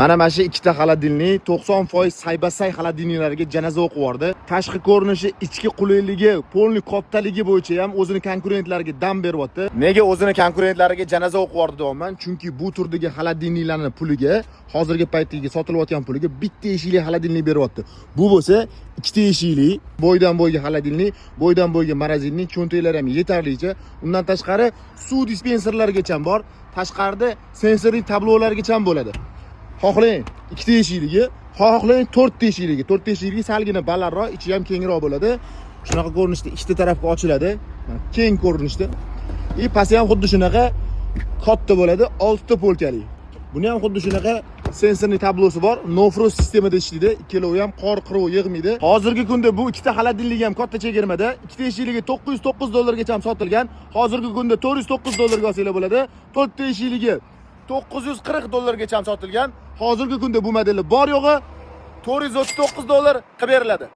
Mana shu ikkita холодильник 90% saybasay холодильник larga janoza o'qib yubordi. Tashqi ko'rinishi, ichki qulayligi, полный kattaligi bo'yicha ham o'zini konkurentlariga dam beryapti. Nega o'zini konkurentlariga janoza o'qib yubordi deyapman? Chunki bu turdagi холодильник larni puliga, hozirgi paytdagi sotilayotgan puliga bitta eshikli холодильник beryapti. Bu bo'lsa ikkita eshikli, bo'ydan bo'yga холодильник, bo'ydan bo'yga морозильник, cho'ntaklari ham yetarlicha. Undan tashqari suv dispenserlargacha ham bor. Tashqarida sensorli tablolargacha ham bo'ladi. Xohlang ikkita eshikligi, xohlang to'rtta eshikligi. To'rtta eshikligi salgina balandroq, ichi ham kengroq bo'ladi. Shunaqa ko'rinishda ikkita tarafga ochiladi. Mana, keng ko'rinishda. И pasti ham xuddi shunaqa katta bo'ladi, 6 ta polkali. Buni ham xuddi shunaqa sensorli tablosi bor. No frost sistemada ishlaydi. Ikkalovi ham qor qiruv yig'maydi. Hozirgi kunda bu ikkita холодильник ham katta chegirmada. Ikkita eshikligi 909 dollargacha ham sotilgan. Hozirgi kunda 409 dollarga olsanglar bo'ladi. To'rtta eshikligi 940 dollargacha ham sotilgan. Hozirgi kunda bu modelni bor yo'g'i 439 dollar qilib beriladi.